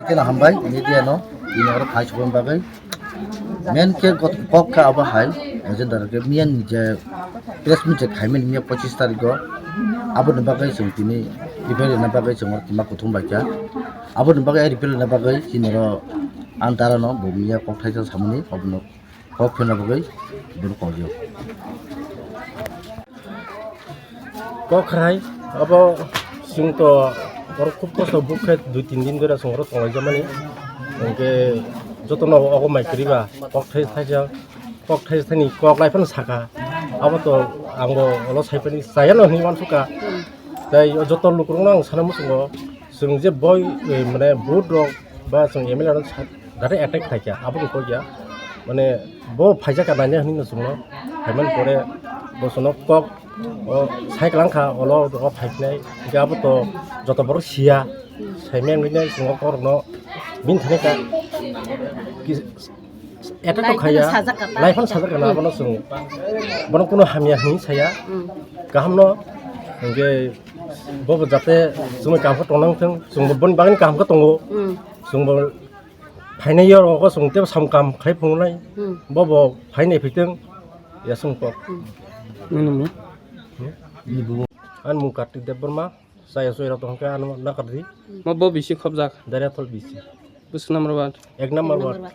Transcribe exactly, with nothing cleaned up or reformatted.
Kena hambai media no, ini oro khai chukun bagwi. Main khe got-, kok kha abo hai, agenda rok khe miyan ni je press meet je khaimani miya pochis tarikh o. Aboni bagwi chwng tini repair rwna bagwi chwng oro tima kuthum bai kha. Aboni bagwi repair rwna bagwi chini oro ang dara no bo miya kok thaisa samani abono kok phena bagwi bono kok yo. Kok khrai, abo chwng to borok khub kosto buk khe dui tin din dora chwng oro tonglai jamani. Hwnkhe jotono ogo mai kwrwi ba kok thai thaisa, kok thai thani kok lai phano saka. Abo to ang bo olo sai phani chaya no hinwi uansukha. Tai o joto lukurokno ang sana muchungo chwng je boi, eh, mane vote rok ba chwng M L A rok sa-, Dare attack khaikha, aboni kok ya, mane bo phaijak ka nanya hinwi no chwngno, phaimani pore bo chwngno kok, o, sai kwlangkha, olo o phaiknai, hwnkhe abo to joto borok siya, saimani hinwi chwngno korokno bini thani ka, ki, attack to khaiya, sajak ka ta. Lai phano sajak ka na, abono chwng, bono kuno hamya hinwi saya, Hmm. Kaham no, hwnkhe bo bo jate chwngno kaham khe tongna wngthung, chwngbo boni bagwino kaham khe tongo, Hmm. Chwngbo Phainai yo rogo chwng tei sam kam khai phunuknai. Hmm. Bo bo phainai phaitwng ya chwng kok. Hmm. Nini mung? Hmm? Ani mung Kartik Debbarma, chaya chwrai rok tong khe ano nakardi. Mo bo bisi khobjak. Dariathal bisi. Bwswk number one? Ek number one.